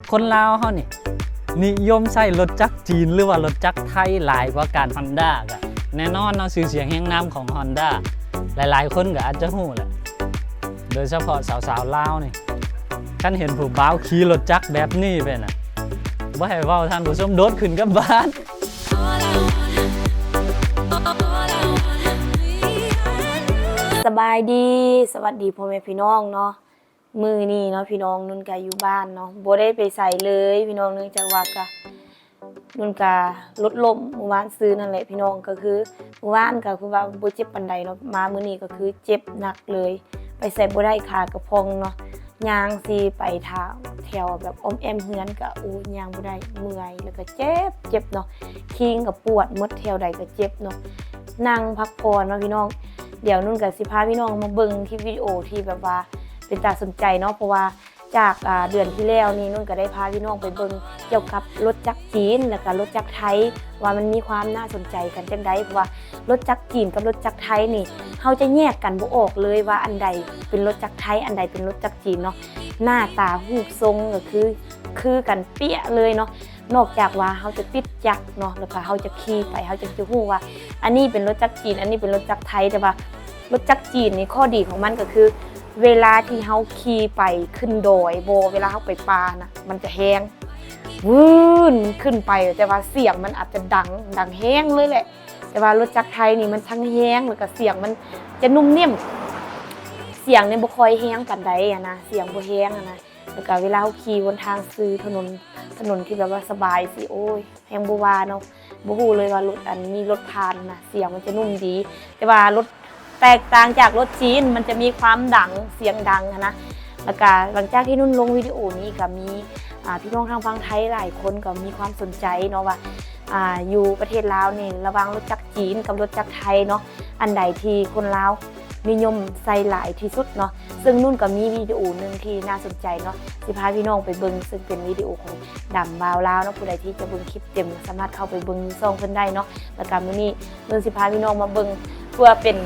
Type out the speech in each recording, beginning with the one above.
ຄົນລາວເຮົານີ້ນິຍົມໃຊ້ລົດຈັກຈີນ ຫຼືວ່າລົດຈັກໄທຫຼາຍກວ່າກັນ. ຮອນດ້າ ກະແນ່ນອນເນາະ ຊື່ສຽງຮຽງນາມຂອງຮອນດ້າ ຫຼາຍໆຄົນກະອາດຈະຮູ້ແຫຼະ ໂດຍສະເພາະສາວໆລາວນີ້ ຄັນເຫັນຜູ້ບ່າວຂີ່ລົດຈັກແບບນີ້ໄປນະ ບໍ່ໃຫ້ເວົ້າ ທ່ານຜູ້ຊົມ ໂດດຂຶ້ນກັບບ້ານ. ສະບາຍດີ ສະຫວັດດີພໍ່ແມ່ພີ່ນ້ອງເນາະ. ມື້ນີ້ເນາະພີ່ນ້ອງ ນຸ່ນກະຢູ່ບ້ານເນາະ ບໍ່ໄດ້ໄປໃສເລີຍພີ່ນ້ອງ ເນື່ອງຈາກວ່າກະ ນຸ່ນກະລົດລົ້ມມື້ວານຊືນນັ້ນແຫຼະພີ່ນ້ອງ. ກະຄືມື້ວານກະຄືວ່າບໍ່ເຈັບປານໃດເນາະ ມາມື້ນີ້ກະຄືເຈັບໜັກເລີຍ ໄປໃສບໍ່ໄດ້ ຂາກະພອງເນາະ. ຍ່າງຊິໄປທາງແຖວແບບອ້ອມແອ້ມເຮືອນກະ ໂອ້ ຍ່າງບໍ່ໄດ້ ເມື່ອຍ ແລ້ວກະເຈັບ ເຈັບເນາະ ຄີງກະປວດໝົດ ແຖວໃດກະເຈັບເນາະ. ນັ່ງພັກຜ່ອນເນາະພີ່ນ້ອງ. ດຽວນຸ່ນກະຊິພາພີ່ນ້ອງມາເບິ່ງຄລິບວິດີໂອທີ່ແບບວ່າເປັນຕາສົນໃຈເນາະ ເພາະວ່າຈາກ ອາ ເດືອນທີ່ແລ້ວນີ້ ນຸ່ນກະໄດ້ພາພີ່ນ້ອງໄປເບິ່ງກ່ຽວກັບລົດຈັກຈີນ ແລ້ວກະລົດຈັກໄທ ວ່າມັນມີຄວາມໜ້າສົນໃຈກັນຈັ່ງໃດ ເພາະວ່າລົດຈັກຈີນກັບລົດຈັກໄທນີ້ ເຮົາຈະແຍກກັນບໍ່ອອກເລີຍວ່າອັນໃດເປັນລົດຈັກໄທ ອັນໃດເປັນລົດຈັກຈີນເນາະ. ໜ້າຕາຮູບຊົງກະຄື ຄືກັນເປະເລີຍເນາະ ນອກຈາກວ່າເຮົາຈະຕິດຈັກເນາະ ແລ້ວກະເຮົາຈະຂີ່ໄປ ເຮົາຈຶ່ງຈະຮູ້ວ່າອັນນີ້ເປັນລົດຈັກຈີນ ອັນນີ້ເປັນລົດຈັກໄທ. ແຕ່ວ່າລົດຈັກຈີນນີ້ ຂໍ້ດີຂອງມັນກະຄື ເວລາທີ່ເຮົາຂີ່ໄປຂຶ້ນດອຍບໍ ເວລາເຮົາໄປປ່ານະ ມັນຈະແຮງ ວືນ ມັນຂຶ້ນໄປ ແຕ່ວ່າສຽງມັນອາດຈະດັງ ດັງແຮງເລີຍແຫຼະ. ແຕ່ວ່າລົດຈັກໄທນີ້ມັນທັງແຮງ ແລ້ວກະສຽງມັນຈະນຸ້ມນິ້ມ ສຽງນີ້ບໍ່ຄ່ອຍແຮງປານໃດຫັ້ນນະ ສຽງບໍ່ແຮງຫັ້ນນະ. ແລ້ວກະເວລາເຮົາຂີ່ບົນທາງຊື່ຖະໜົນ ຖະໜົນທີ່ແບບວ່າສະບາຍຊີ້ ໂອ້ຍ ແຮງບໍ່ວ່າເນາະ ບໍ່ຮູ້ເລີຍວ່າລົດ ອັນ ມີລົດຜ່ານຫັ້ນນະ ສຽງມັນຈະນຸ້ມດີ. ແຕ່ວ່າລົດ ແຕກຕ່າງຈາກລົດຈີນ ມັນຈະມີຄວາມດັງ ສຽງດັງຫັ້ນນະ. ແລ້ວກະຫຼັງຈາກທີ່ນຸ່ນລົງວິດີໂອນີ້ ກະມີ ອາ ພີ່ນ້ອງທາງຝັ່ງໄທຫຼາຍຄົນກະມີຄວາມສົນໃຈເນາະວ່າ ອາ ຢູ່ປະເທດລາວນີ້ ລະຫວ່າງລົດຈັກຈີນກັບລົດຈັກໄທເນາະ ອັນໃດທີ່ຄົນລາວນິຍົມໃຊ້ຫຼາຍທີ່ສຸດເນາະ. ເຊິ່ງນຸ່ນກະມີວິດີໂອໜຶ່ງທີ່ໜ້າສົນໃຈເນາະ ຊິພາພີ່ນ້ອງໄປເບິ່ງ ເຊິ່ງເປັນວິດີໂອຂອງດຳບ່າວລາວເນາະ. ຜູ້ໃດທີ່ຈະເບິ່ງຄລິບເຕັມ ສາມາດເຂົ້າໄປເບິ່ງຢູ່ຊ່ອງເພິ່ນໄດ້ເນາະ. ແລ້ວກະມື້ນີ້ ນຸ່ນຊິພາພີ່ນ້ອງມາເບິ່ງ ເພື່ອເປັນ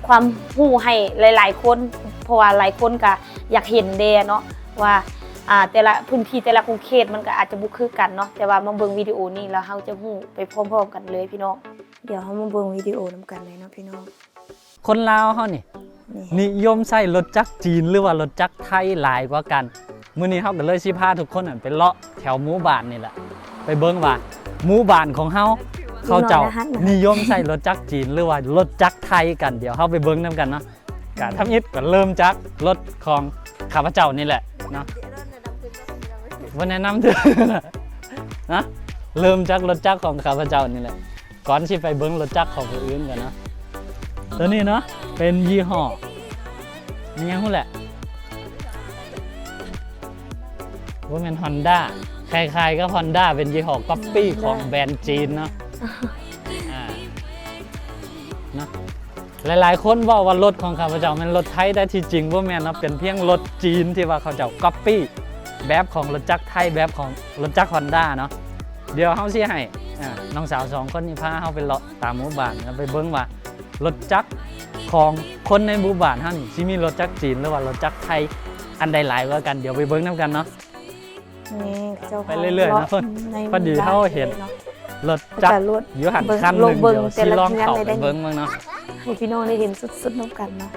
ຄວາມຮູ້ໃຫ້ຫຼາຍໆຄົນ ເພາະວ່າຫຼາຍຄົນກະຢາກເຫັນແດ່ເນາະ ວ່າ ອາ ແຕ່ລະພື້ນທີ່ ແຕ່ລະຂົງເຂດມັນກະອາດຈະບໍ່ຄືກັນເນາະ. ແຕ່ວ່າມາເບິ່ງວິດີໂອນີ້ ແລ້ວເຮົາຈະຮູ້ໄປພ້ອມໆກັນເລີຍພີ່ນ້ອງ. ດຽວເຮົາມາເບິ່ງວິດີໂອນຳກັນເລີຍເນາະພີ່ນ້ອງ. ຄົນລາວເຮົານີ້ ນີ້ ນິຍົມໃຊ້ລົດຈັກຈີນ ຫຼືວ່າລົດຈັກໄທຫຼາຍກວ່າກັນ. ມື້ນີ້ເຮົາກະເລີຍຊິພາທຸກຄົນ ອັນ ໄປເລາະແຖວໝູ່ບ້ານນີ້ແຫຼະ ໄປເບິ່ງວ່າໝູ່ບ້ານຂອງເຮົາ ເຂົາເຈົ້ານິຍົມໃຊ້ລົດຈັກຈີນ ຫຼືວ່າລົດຈັກໄທກັນ. ດຽວເຮົາໄປເບິ່ງນຳກັນເນາະ. ກະທຳອິດກະເລີ່ມຈາກລົດຂອງຂ້າພະເຈົ້ານີ້ແຫຼະເນາະ ບໍ່ແນະນຳເທື່ອນະ. ເລີ່ມຈາກລົດຈັກຂອງຂ້າພະເຈົ້ານີ້ແຫຼະ ກ່ອນຊິໄປເບິ່ງລົດຈັກຂອງຜູ້ອື່ນກັນເນາະ. ໂຕນີ້ເນາະ ເປັນຍີ່ຫໍ້ ມີຫຍັງຮູ້ແຫຼະ ບໍ່ແມ່ນຮອນດ້າ ຄ້າຍໆກັບຮອນດ້າ ເປັນຍີ່ຫໍ້ກັອບປີ້ຂອງແບຣນຈີນເນາະ. ອາ ເນາະ ຫຼາຍໆຄົນເວົ້າວ່າລົດຂອງຂ້າພະເຈົ້າແມ່ນລົດໄທ ແຕ່ທີ່ຈິງບໍ່ແມ່ນເນາະ ເປັນພຽງລົດຈີນທີ່ວ່າເຂົາເຈົ້າກັອບປີ້ແບບຂອງລົດຈັກໄທ ແບບຂອງລົດຈັກຮອນດ້າເນາະ. ດຽວເຮົາຊິໃຫ້ ອາ ນ້ອງສາວສອງຄົນນີ້ພາເຮົາໄປເລາະຕາມໝູ່ບ້ານ ແລ້ວໄປເບິ່ງວ່າລົດຈັກຂອງຄົນໃນໝູ່ບ້ານເຮົານີ້ ຊິມີລົດຈັກຈີນ ຫຼືວ່າລົດຈັກໄທ ອັນໃດຫຼາຍກວ່າກັນ. ດຽວໄປເບິ່ງນຳກັນເນາະ. ນີ້ເຂົາເຈົ້າ ໄປເລື້ອຍໆເນາະ ເພາະ ໃນ ພໍດີເຮົາເຫັນ ເນາະ ລົດຈັກ ຢູ່ຫັ້ນຄັນໜຶ່ງ ເບິ່ງ ດຽວຊິລອງເຂົ້າໄປເບິ່ງເບິ່ງເນາະ ໃຫ້ພີ່ນ້ອງໄດ້ເຫັນສົດໆນຳກັນເນາະ.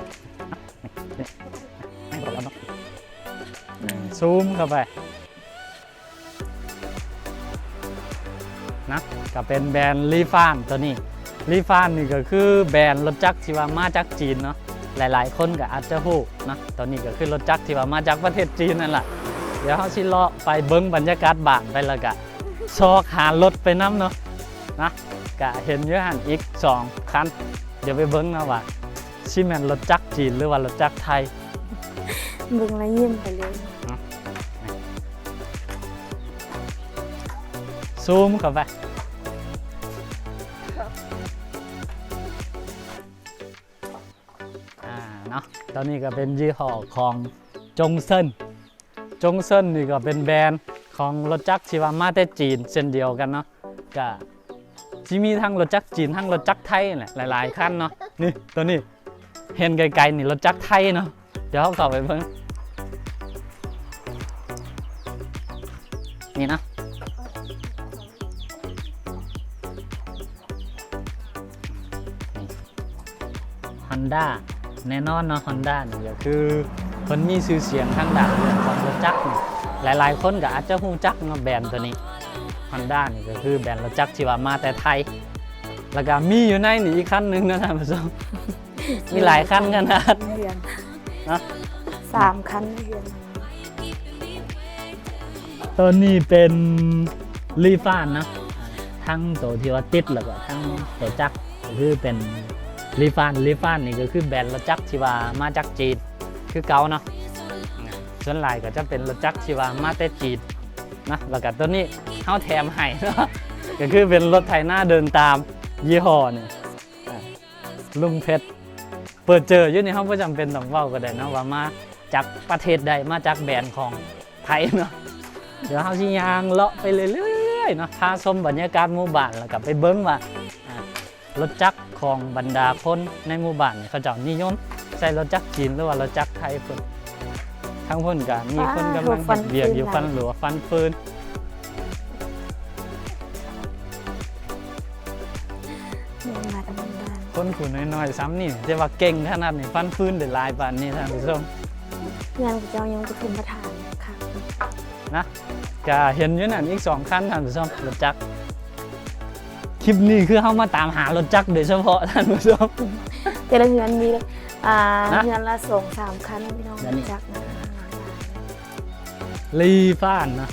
ຊູມເຂົ້າໄປນະ ກະເປັນແບຣນລີຟານໂຕນີ້. ລີຟານນີ້ກະຄືແບຣນລົດຈັກທີ່ວ່າມາຈາກຈີນເນາະ ຫຼາຍໆຄົນກະອາດຈະຮູ້ເນາະ. ໂຕນີ້ກະຄືລົດຈັກທີ່ວ່າມາຈາກປະເທດຈີນນັ້ນລະ. ດຽວເຮົາຊິເລາະໄປເບິ່ງບັນຍາກາດບ້ານໄປ ແລ້ວກະຊອກຫາລົດໄປນຳເນາະ ນະ ກະເຫັນຢູ່ຫັ້ນອີກສອງຄັນ. ດຽວໄປເບິ່ງເນາະວ່າຊິແມ່ນລົດຈັກຈີນ ຫຼືວ່າລົດຈັກໄທ. ເບິ່ງແລ້ວຍິ້ມໄປເລີຍ ຊູມເຂົ້າໄປ ອາ ເນາະ. ໂຕນີ້ກະເປັນຍີ່ຫໍ້ຂອງຈົງເຊິນ ຈົງເຊິນນີ້ກະເປັນແບຣນຂອງລົດຈັກທີ່ວ່າມາແຕ່ຈີນເຊັ່ນດຽວກັນເນາະ. ກະຊິມີທັງລົດຈັກຈີນ ທັງລົດຈັກໄທແຫຼະ ຫຼາຍໆຄັນເນາະ. ນີ້ ໂຕນີ້ ເຫັນໄກໆນີ້ລົດຈັກໄທເນາະ. ດຽວເຮົາເຂົ້າໄປເບິ່ງ. ນີ້ເນາະ ນີ້ ຮອນດ້າ ແນ່ນອນເນາະ ຮອນດ້ານີ້ກໍຄືເພິ່ນມີຊື່ສຽງທາງດ້ານເລື່ອງຂອງລົດຈັກນີ້ ຫຼາຍໆຄົນກໍອາດຈະຮູ້ຈັກເນາະ ແບຣນໂຕນີ້ ຮອນດ້ານີ້ກໍຄືແບຣນລົດຈັກທີ່ວ່າມາແຕ່ໄທ ແລ້ວກໍມີຢູ່ໃນນີ້ອີກຄັນໜຶ່ງເນາະທ່ານຜູ້ຊົມ ມີຫຼາຍຄັນຂະໜາດ ເຮືອນ ເນາະ ສາມຄັນໃນເຮືອນ. ໂຕນີ້ເປັນລີຟານເນາະ ທັງໂຕທີ່ວ່າຕິດ ແລ້ວກໍທັງໂຕຈັກ ກໍຄືເປັນລີຟານ ລີຟານນີ້ກໍຄືແບຣນລົດຈັກທີ່ວ່າມາຈາກຈີນຄືເກົ່າເນາະ ສ່ວນຫຼາຍກໍຈະເປັນລົດຈັກທີ່ວ່າມາແຕ່ຈີນເນາະ ແລ້ວກໍໂຕນີ້ເຮົາແຖມໃຫ້ເນາະ ກໍຄືເປັນລົດໄຖນາເດີນຕາມຍີ່ຫໍ້ນີ້ ອາ ລຸງເພັດ ເປີດເຈີຢູ່ນີ້ ເຮົາບໍ່ຈຳເປັນຕ້ອງເວົ້າກໍໄດ້ເນາະ ວ່າມາຈາກປະເທດໃດ ມາຈາກແບຣນຂອງໃຜເນາະ. ດຽວເຮົາຊິຍ່າງເລາະໄປເລື້ອຍໆເນາະ ພາຊົມບັນຍາກາດໝູ່ບ້ານ ແລ້ວກໍໄປເບິ່ງວ່າ ອາ ລົດຈັກຂອງບັນດາຄົນໃນໝູ່ບ້ານນີ້ ເຂົາເຈົ້ານິຍົມໃຊ້ລົດຈັກຈີນ ຫຼືວ່າລົດຈັກໄທພຸ້ນ. ທາງພຸ້ນກໍມີຄົນກຳລັງເຮັດວຽກຢູ່ ຟັນຫຼວ ຟັນຟືນ. ຄົນຜູ້ນ້ອຍໆສ່ຳນີ້ ແຕ່ວ່າເກັ່ງຂະໜາດນີ້ ຟັນຟືນໄດ້ຫຼາຍປານນີ້ ທ່ານຜູ້ຊົມ. ເຮືອນຂອງເຈົ້າຍັງປະຖົມປະຖານຄັກນະ ກະເຫັນຢູ່ນັ້ນອີກສອງຄັນ ທ່ານຜູ້ຊົມ ລົດຈັກ. ຄລິບນີ້ຄືເຮົາມາຕາມຫາລົດຈັກໂດຍສະເພາະ ທ່ານຜູ້ຊົມ. ແຕ່ລະເຮືອນມີ ອ່າ ເຮືອນລະສອງສາມຄັນ ພີ່ນ້ອງ ລົດຈັກນະ. ລີຟານເນາະ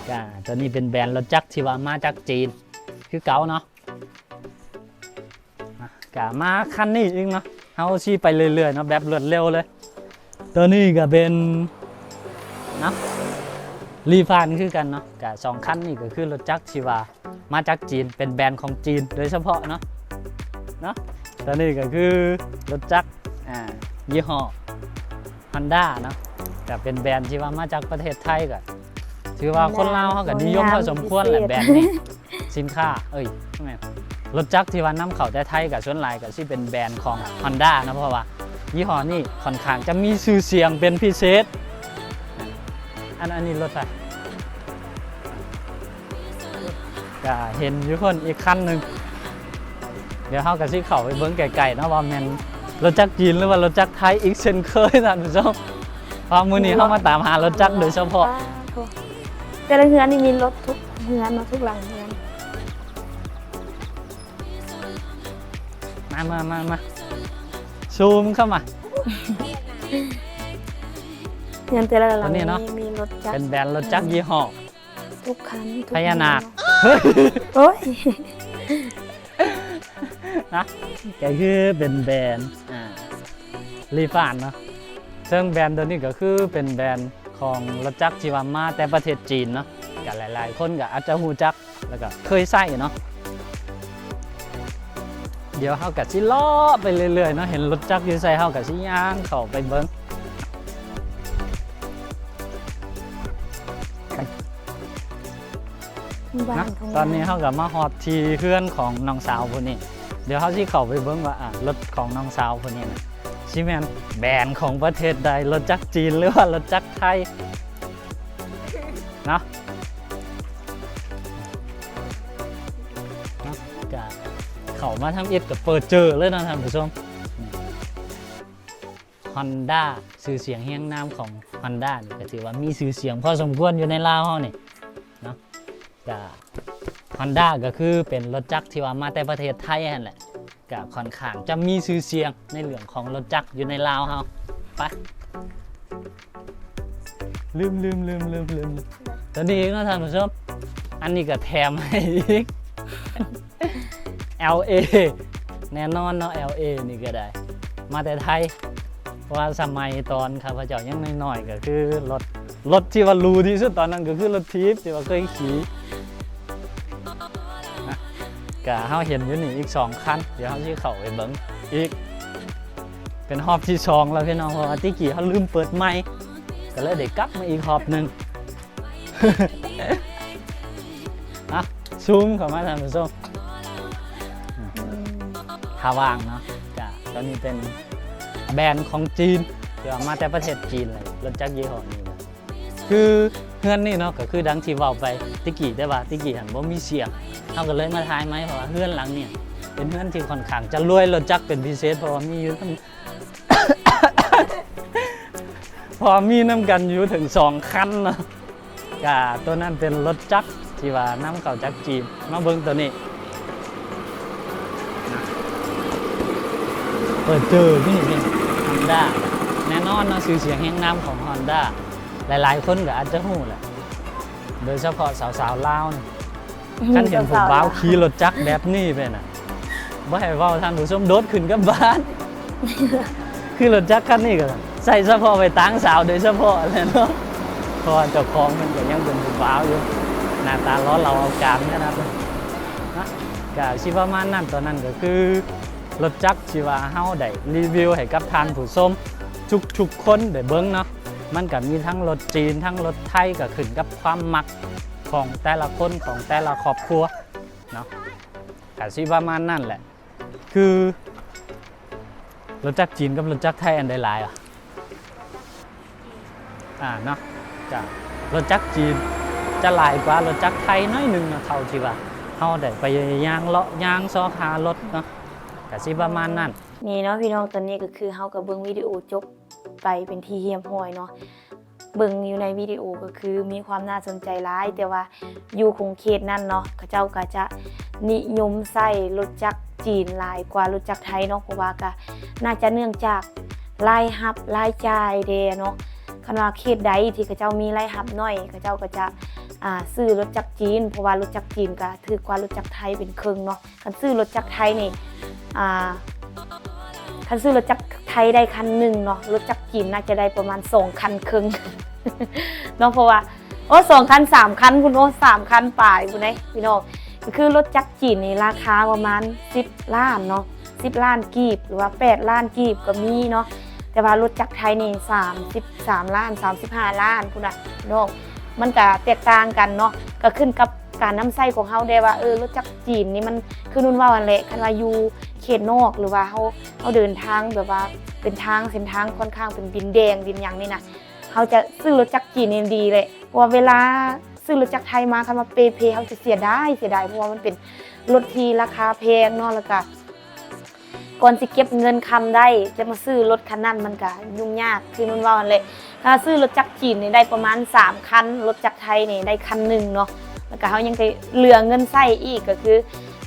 ກະໂຕນີ້ເປັນແບຣນລົດຈັກທີ່ວ່າມາຈາກຈີນຄືເກົ່າເນາະ. ກະມາຄັນນີ້ອີກເນາະ ເຮົາຊິໄປເລື້ອຍໆເນາະ ແບບລວດເລັວເລີຍ. ໂຕນີ້ກະເປັນເນາະ ລີຟານຄືກັນເນາະ ກະສອງຄັນນີ້ກໍຄືລົດຈັກທີ່ວ່າມາຈາກຈີນ ເປັນແບຣນຂອງຈີນໂດຍສະເພາະເນາະ ເນາະ. ໂຕນີ້ກໍຄືລົດຈັກ ອ່າ ຍີ່ຫໍ້ຮອນດ້າເນາະ ກະເປັນແບຣນທີ່ວ່າມາຈາກປະເທດໄທ ກະຖືວ່າຄົນລາວເຮົາກະນິຍົມພໍສົມຄວນແຫຼະ ແບຣນນີ້. ສິນຄ້າ ເອີຍ ແມ່ນ ລົດຈັກທີ່ວ່ານຳເຂົ້າແຕ່ໄທ ກະສ່ວນຫຼາຍກະຊິເປັນແບຣນຂອງຮອນດ້າເນາະ ເພາະວ່າຍີ່ຫໍ້ນີ້ຂ້ອນຂ້າງຈະມີຊື່ສຽງເປັນພິເສດ. ອັນ ອັນນີ້ລົດໃຜ? ກະເຫັນຢູ່ພຸ້ນອີກຄັນໜຶ່ງ. ດຽວເຮົາກະຊິເຂົ້າໄປເບິ່ງໃກ້ໆເນາະ ວ່າແມ່ນລົດຈັກຈີນ ຫຼືວ່າລົດຈັກໄທອີກເຊັ່ນເຄີຍ ທ່ານຜູ້ຊົມ. ເພາະມື້ນີ້ເຮົາມາຕາມຫາລົດຈັກໂດຍສະເພາະ. ແຕ່ລະເຮືອນນີ້ມີລົດທຸກເຮືອນເນາະ ທຸກຫຼັງເຮືອນ. ມາ ມາ ມາ ມາ ຊູມເຂົ້າມາ. ເຮືອນແຕ່ລະຫຼັງນີ້ເນາະ ມີລົດຈັກ ເປັນແບຣນລົດຈັກຍີ່ຫໍ້ ທຸກຄັນ ພະຍານາກ ໂອ້ຍ ນະ ກະຄືເປັນແບຣນ ອ່າ ລີຟານເນາະ. ເຊິ່ງແບຣນໂຕນີ້ກໍຄືເປັນແບຣນຂອງລົດຈັກທີ່ວ່າມາແຕ່ປະເທດຈີນເນາະ ກະຫຼາຍໆຄົນກໍອາດຈະຮູ້ຈັກ ແລ້ວກໍເຄີຍໃຊ້ເນາະ. ດຽວເຮົາກໍຊິເລາະໄປເລື້ອຍໆເນາະ ເຫັນລົດຈັກຢູ່ໃສ ເຮົາກໍຊິຍ່າງເຂົ້າໄປເບິ່ງ. ເນາະ ຕອນນີ້ເຮົາກໍມາຮອດທີ່ເຮືອນຂອງນ້ອງສາວຜູ້ນີ້. ດຽວເຮົາຊິເຂົ້າໄປເບິ່ງວ່າ ອ່າ ລົດຂອງນ້ອງສາວຜູ້ນີ້ນະ ຊິແມ່ນແບຣນຂອງປະເທດໃດ ລົດຈັກຈີນ ຫຼືວ່າລົດຈັກໄທເນາະ. ເນາະ ກະເຂົ້າມາທຳອິດກໍເປີດເຈີເລີຍເນາະທ່ານຜູ້ຊົມ. ຮອນດ້າ ຊື່ສຽງຮຽງນາມຂອງຮອນດ້ານີ້ກໍຖືວ່າມີຊື່ສຽງພໍສົມຄວນຢູ່ໃນລາວເຮົານີ້ເນາະ. ກະຮອນດ້າກໍຄືເປັນລົດຈັກທີ່ວ່າມາແຕ່ປະເທດໄທຫັ້ນແຫຼະ ກະຂ້ອນຂ້າງຈະມີຊື່ສຽງໃນເລື່ອງຂອງລົດຈັກຢູ່ໃນລາວເຮົາ. ໄປ ລືມ ລືມ ລືມ ລືມ ລືມ ໂຕນີ້ອີກເນາະທ່ານຜູ້ຊົມ ອັນນີ້ກໍແຖມໃຫ້ອີກ. ແອລເອ ແນ່ນອນເນາະ ແອລເອ ນີ້ກໍໄດ້ມາແຕ່ໄທ ເພາະວ່າສະໄໝຕອນຂ້າພະເຈົ້າຍັງນ້ອຍໆ ກໍຄືລົດ ລົດທີ່ວ່າຫຼູທີ່ສຸດຕອນນັ້ນກໍຄືລົດຖີບທີ່ວ່າເຄີຍຂີ່ນະ. ກະເຮົາເຫັນຢູ່ນີ້ອີກສອງຄັນ ດຽວເຮົາຊິເຂົ້າໄປເບິ່ງອີກ ເປັນຮອບທີສອງແລ້ວພີ່ນ້ອງ ເພາະວ່າຕິກີ້ເຮົາລືມເປີດໄມ ກໍເລີຍໄດ້ກັບມາອີກຮອບໜຶ່ງ. ອ່ະ ຊູມເຂົ້າມາທ່ານຜູ້ຊົມ ອືມ ຖ້າວ່າງເນາະ ກະໂຕນີ້ເປັນແບຣນຂອງຈີນ ທີ່ວ່າມາແຕ່ປະເທດຈີນເລີຍ ລົດຈັກຍີ່ຫໍ້ນີ້ນະ ຄື ເຮືອນນີ້ເນາະ ກໍຄືດັ່ງທີ່ເວົ້າໄປແຕ່ກີ້ ແຕ່ວ່າແຕ່ກີ້ຫັ້ນບໍ່ມີສຽງ ເຮົາກໍເລີຍມາຖ່າຍໃໝ່ ເພາະວ່າເຮືອນຫຼັງນີ້ເປັນເຮືອນທີ່ຂ້ອນຂ້າງຈະລວຍລົດຈັກເປັນພິເສດ ເພາະວ່າມີຢູ່ນຳ ເພາະວ່າມີນຳກັນຢູ່ເຖິງສອງຄັນເນາະ. ກະໂຕນັ້ນເປັນລົດຈັກທີ່ວ່ານຳເຂົ້າຈາກຈີນ. ມາເບິ່ງໂຕນີ້ ເປີດເຈີນີ້ ນີ້ ຮອນດ້າ ແນ່ນອນເນາະ ຊື່ສຽງຮຽງນາມຂອງຮອນດ້າ ຫຼາຍໆຄົນກໍອາດຈະຮູ້ແຫຼະ ໂດຍສະເພາະສາວໆລາວນີ້ ຄັນເຫັນຜູ້ບ່າວຂີ່ລົດຈັກແບບນີ້ເປັນນະ ບໍ່ໃຫ້ເວົ້າທ່ານຜູ້ຊົມ ໂດດຂຶ້ນກັບບ້ານ. ຄືລົດຈັກຄັນນີ້ກໍໃຊ້ສະເພາະໄວ້ຕາງສາວໂດຍສະເພາະແຫຼະເນາະ ເພາະວ່າເຈົ້າຂອງເພິ່ນກໍຍັງເປັນຜູ້ບ່າວຢູ່ ໜ້າຕາຫຼໍ່ເຫຼົ່າເອົາການຂະໜາດນັ້ນນະ. ກະຊິປະມານນັ້ນ. ຕອນນັ້ນກໍຄືລົດຈັກທີ່ວ່າເຮົາໄດ້ຣີວິວໃຫ້ກັບທ່ານຜູ້ຊົມທຸກໆຄົນໄດ້ເບິ່ງເນາະ ມັນກໍມີທັງລົດຈີນ ທັງລົດໄທ ກໍຂຶ້ນກັບຄວາມມັກຂອງແຕ່ລະຄົນ ຂອງແຕ່ລະຄອບຄົວເນາະ. ກະຊິປະມານນັ້ນແຫຼະ ຄືລົດຈັກຈີນກັບລົດຈັກໄທອັນໃດຫຼາຍຫວາ? ອ່າເນາະ ຈະ ລົດຈັກຈີນຈະຫຼາຍກວ່າລົດຈັກໄທໜ້ອຍໜຶ່ງເນາະ ເທົ່າທີ່ວ່າເຮົາໄດ້ໄປຍ່າງເລາະຍ່າງຊອກຫາລົດເນາະ ກະຊິປະມານນັ້ນ. ນີ້ເນາະພີ່ນ້ອງ ຕອນນີ້ກໍຄືເຮົາກໍເບິ່ງວິດີໂອຈົບໄປເປັນທີ່ຮຽບຮ້ອຍເນາະ. ເບິ່ງຢູ່ໃນວິດີໂອກໍຄືມີຄວາມໜ້າສົນໃຈຫຼາຍ ແຕ່ວ່າຢູ່ຂົງເຂດນັ້ນເນາະ ເຂົາເຈົ້າກໍຈະນິຍົມໃຊ້ລົດຈັກຈີນຫຼາຍກວ່າລົດຈັກໄທເນາະ ເພາະວ່າກໍໜ້າຈະເນື່ອງຈາກລາຍຮັບລາຍຈ່າຍແດ່ເນາະ. ຄັນວ່າເຂດໃດທີ່ເຂົາເຈົ້າມີລາຍຮັບໜ້ອຍ ເຂົາເຈົ້າກໍຈະ ອ່າ ຊື້ລົດຈັກຈີນ ເພາະວ່າລົດຈັກຈີນກໍຖືກກວ່າລົດຈັກໄທເປັນເຄິ່ງເນາະ. ຄັນຊື້ລົດຈັກໄທນີ້ ອ່າ ຄັນຊື້ລົດຈັກໄທໄດ້ຄັນໜຶ່ງເນາະ ລົດຈັກຈີນໜ້າຈະໄດ້ປະມານສອງຄັນເຄິ່ງເນາະ ເພາະວ່າ ໂອ້ ສອງຄັນ ສາມຄັນພຸ້ນ ໂອ້ ສາມຄັນປາຍພຸ້ນເດ້ພີ່ນ້ອງ. ກໍຄືລົດຈັກຈີນນີ້ລາຄາປະມານສິບລ້ານເນາະ ສິບລ້ານກີບ ຫຼືວ່າແປດລ້ານກີບກໍມີເນາະ ແຕ່ວ່າລົດຈັກໄທນີ້ສາມສິບສາມລ້ານ ສາມສິບຫ້າລ້ານພຸ້ນນະພີ່ນ້ອງ. ມັນກະແຕກຕ່າງກັນເນາະ ກະຂຶ້ນກັບ ການນຳໃຊ້ຂອງເຮົາແດ່ວ່າ ເອີ ລົດຈັກຈີນນີ້ມັນ ຄືນຸ່ນເວົ້າຫັ້ນແຫຼະ ຄັນວ່າຢູ່ເຂດນອກ ຫຼືວ່າເຮົາ ເຮົາເດີນທາງແບບວ່າເປັນທາງ ເສັ້ນທາງຂ້ອນຂ້າງເປັນດິນແດງດິນຫຍັງນີ້ນະ ເຮົາຈະຊື້ລົດຈັກຈີນນີ້ດີແຫຼະ ເພາະວ່າເວລາຊື້ລົດຈັກໄທມາ ຄັນວ່າເປ່ເພ ເຮົາຈະເສຍດາຍ ເສຍດາຍ ເພາະວ່າມັນເປັນລົດທີ່ລາຄາແພງເນາະ ແລ້ວກະ ກ່ອນຊິເກັບເງິນຄຳໄດ້ ຈະມາຊື້ລົດຄັນນັ້ນ ມັນກະຫຍຸ້ງຍາກ ຄືນຸ່ນເວົ້າຫັ້ນແຫຼະ. ຖ້າຊື້ລົດຈັກຈີນນີ້ໄດ້ປະມານສາມຄັນ ລົດຈັກໄທນີ້ໄດ້ຄັນໜຶ່ງເນາະ ແລ້ວກະເຮົາຍັງໄດ້ເຫຼືອເງິນໃຊ້ອີກ ກໍຄື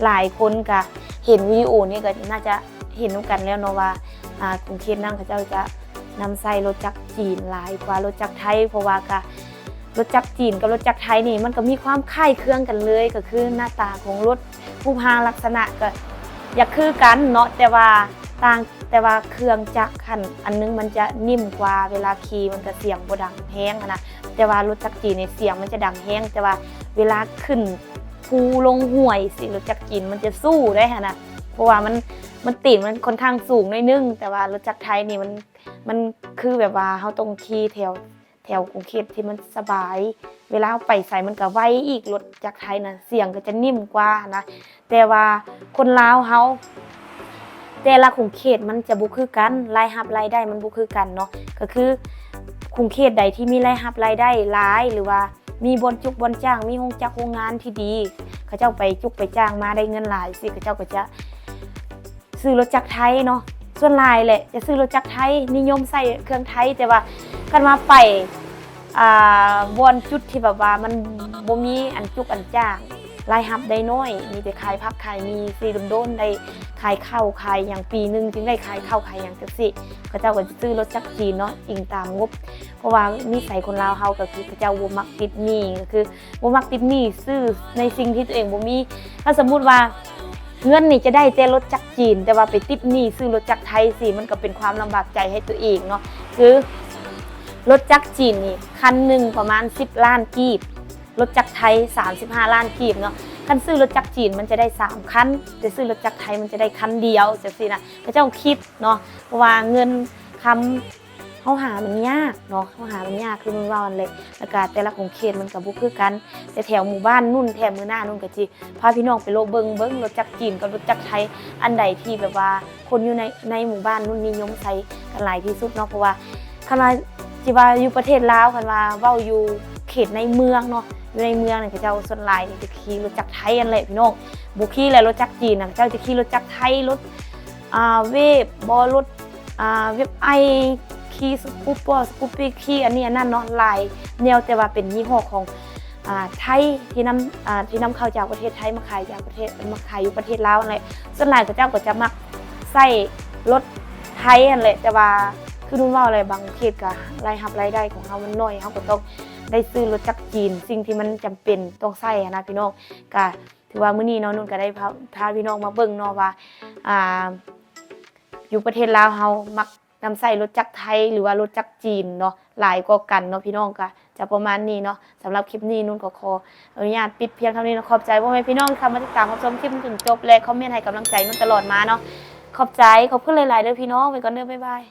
ຫຼາຍຄົນກະເຫັນວິດີໂອນີ້ ກະໜ້າຈະເຫັນນຳກັນແລ້ວເນາະວ່າ ອ່າ ຂົງເຂດນັ້ນເຂົາເຈົ້າຈະນຳໃຊ້ລົດຈັກຈີນຫຼາຍກວ່າລົດຈັກໄທ ເພາະວ່າກະ ລົດຈັກຈີນກັບລົດຈັກໄທນີ້ ມັນກໍມີຄວາມຄ້າຍເຄືອງກັນເລີຍ ກໍຄືໜ້າຕາຂອງລົດ ຮູບຮ່າງລັກສະນະກໍຢາກຄືກັນເນາະ ແຕ່ວ່າຕ່າງ ແຕ່ວ່າເຄື່ອງຈັກຫັ້ນ ອັນໜຶ່ງມັນຈະນິ່ມກວ່າ ເວລາຂີ່ມັນກໍສຽງບໍ່ດັງແຮງຫັ້ນນະ ແຕ່ວ່າລົດຈັກຈີນນີ້ສຽງມັນຈະດັງແຮງ ແຕ່ວ່າເວລາຂຶ້ນພູລົງຫ້ວຍຊີ້ ລົດຈັກຈີນມັນຈະສູ້ໄດ້ຫັ້ນນະ ເພາະວ່າມັນ ມັນ ຕີນມັນຂ້ອນຂ້າງສູງໜ້ອຍໜຶ່ງ ແຕ່ວ່າລົດຈັກໄທນີ້ມັນ ມັນຄືແບບວ່າເຮົາຕ້ອງຂີ່ແຖວ ແຖວຂົງເຂດທີ່ມັນສະບາຍ ເວລາເຮົາໄປໃສມັນກະໄວອີກ ລົດຈັກໄທນະ ສຽງກໍຈະນິ່ມກວ່ານະ ແຕ່ວ່າຄົນລາວເຮົາ ແຕ່ລະຂົງເຂດມັນຈະບໍ່ຄືກັນ ລາຍຮັບລາຍໄດ້ມັນບໍ່ຄືກັນເນາະ ກໍຄືຂົງເຂດໃດທີ່ມີລາຍຮັບລາຍໄດ້ຫຼາຍ ຫຼືວ່າມີບ່ອນຈຸກບ່ອນຈ້າງ ມີໂຮງຈັກໂຮງງານທີ່ດີ ເຂົາເຈົ້າໄປຈຸກໄປຈ້າງມາໄດ້ເງິນຫຼາຍຊີ້ ເຂົາເຈົ້າກໍຈະ ຊື້ລົດຈັກໄທເນາະ ສ່ວນຫຼາຍແຫຼະຈະຊື້ລົດຈັກໄທ ນິຍົມໃຊ້ເຄື່ອງໄທ ແຕ່ວ່າຄັນວ່າໄປ ອ່າ ບ່ອນຈຸດທີ່ແບບວ່າມັນບໍ່ມີອັນຈຸກອັນຈ້າງ ລາຍຮັບໄດ້ໜ້ອຍ ມີແຕ່ຂາຍຜັກຂາຍໝີ່ຊີ້ ດົນໆໄດ້ຂາຍເຂົ້າຂາຍຫຍັງ ປີໜຶ່ງຈຶ່ງໄດ້ຂາຍເຂົ້າຂາຍຫຍັງຈັ່ງຊີ້ ເຂົາເຈົ້າກໍຈະຊື້ລົດຈັກຈີນເນາະ ອີງຕາມງົບ ເພາະວ່ານິໄສຄົນລາວເຮົາກໍຄືເຂົາເຈົ້າບໍ່ມັກຕິດໜີ້ ກໍຄື ບໍ່ມັກຕິດໜີ້ ຊື້ໃນສິ່ງທີ່ຕົວເອງບໍ່ມີ ຖ້າສົມມຸດວ່າເງິນນີ້ຈະໄດ້ແຕ່ລົດຈັກຈີນ ແຕ່ວ່າໄປຕິດໜີ້ຊື້ລົດຈັກໄທຊີ້ ມັນກໍເປັນຄວາມລຳບາກໃຈໃຫ້ຕົວເອງເນາະ ຄືລົດຈັກຈີນນີ້ຄັນໜຶ່ງປະມານສິບລ້ານກີບ ລົດຈັກໄທສາມສິບຫ້າລ້ານກີບເນາະ ຄັນຊື້ລົດຈັກຈີນມັນຈະໄດ້ສາມຄັນ ແຕ່ຊື້ລົດຈັກໄທມັນຈະໄດ້ຄັນດຽວ ຈັ່ງຊີ້ນະ ເຂົາເຈົ້າຄິດເນາະ ເພາະວ່າເງິນຄຳ ເຮົາຫາມັນຍາກເນາະ ເຮົາຫາມັນຍາກ ຄືມັນເວົ້າຫັ້ນແຫຼະ ແລ້ວກະແຕ່ລະຂົງເຂດມັນກະບໍ່ຄືກັນ ແຕ່ແຖວໝູ່ບ້ານນຸ່ນ ແຖວເມືອງໜ້ານຸ່ນ ກະຊິພາພີ່ນ້ອງໄປເລາະເບິ່ງ ເບິ່ງລົດຈັກຈີນກັບລົດຈັກໄທ ອັນໃດທີ່ແບບວ່າຄົນຢູ່ໃນ ໃນໝູ່ບ້ານນຸ່ນນິຍົມໃຊ້ກັນຫຼາຍທີ່ສຸດເນາະ ເພາະວ່າຄັນວ່າຊິວ່າຢູ່ປະເທດລາວ ຄັນວ່າເວົ້າຢູ່ ເຂດໃນເມືອງເນາະ ຢູ່ໃນເມືອງນີ້ ເຂົາເຈົ້າສ່ວນຫຼາຍນີ້ຈະຂີ່ລົດຈັກໄທຫັ້ນແຫຼະພີ່ນ້ອງ ບໍ່ຂີ່ແຫຼະລົດຈັກຈີນນະ ເຂົາເຈົ້າຈະຂີ່ລົດຈັກໄທ ລົດ ອ່າ ເວບບໍ ລົດ ອ່າ ເວບໄອ ຂີ່ສະກູບເປີ ສະກູບປີ ຂີ່ອັນນີ້ອັນນັ້ນເນາະ ຫຼາຍແນວ ແຕ່ວ່າເປັນຍີ່ຫໍ້ຂອງ ອ່າ ໄທ ທີ່ນຳ ອ່າ ທີ່ນຳເຂົ້າຈາກປະເທດໄທມາຂາຍຈາກປະເທດ ມາຂາຍຢູ່ປະເທດລາວຫັ້ນແຫຼະ ສ່ວນຫຼາຍເຂົາເຈົ້າກໍຈະມັກໃຊ້ລົດໄທຫັ້ນແຫຼະ ແຕ່ວ່າຄືນຸ່ນເວົ້າແຫຼະ ບາງເຂດກໍລາຍຮັບລາຍໄດ້ຂອງເຮົາມັນໜ້ອຍ ເຮົາກໍຕ້ອງໄດ້ຊື້ລົດຈັກຈີນ ສິ່ງທີ່ມັນຈຳເປັນຕ້ອງໃຊ້ຫັ້ນນະພີ່ນ້ອງ ກໍຖືວ່າມື້ນີ້ເນາະ ນຸ່ນກໍໄດ້ພາ ພາພີ່ນ້ອງມາເບິ່ງເນາະວ່າ ອ່າ ຢູ່ປະເທດລາວເຮົາມັກນຳໃຊ້ລົດຈັກໄທ ຫຼືວ່າລົດຈັກຈີນເນາະ ຫຼາຍກວ່າກັນເນາະພີ່ນ້ອງ ກໍຈະປະມານນີ້ເນາະ ສຳລັບຄລິບນີ້ນຸ່ນກໍຂໍອະນຸຍາດປິດພຽງເທົ່ານີ້ເນາະ ຂອບໃຈພໍ່ແມ່ພີ່ນ້ອງທີ່ເຂົ້າມາຕິດຕາມຮັບຊົມຄລິບຈົນຈົບ ແລະ ຄອມເມັນໃຫ້ກຳລັງໃຈນຸ່ນຕະຫຼອດມາເນາະ ຂອບໃຈ ຂອບຄຸນຫຼາຍໆເດີພີ່ນ້ອງ ໄປກ່ອນເດີ ບາຍບາຍ.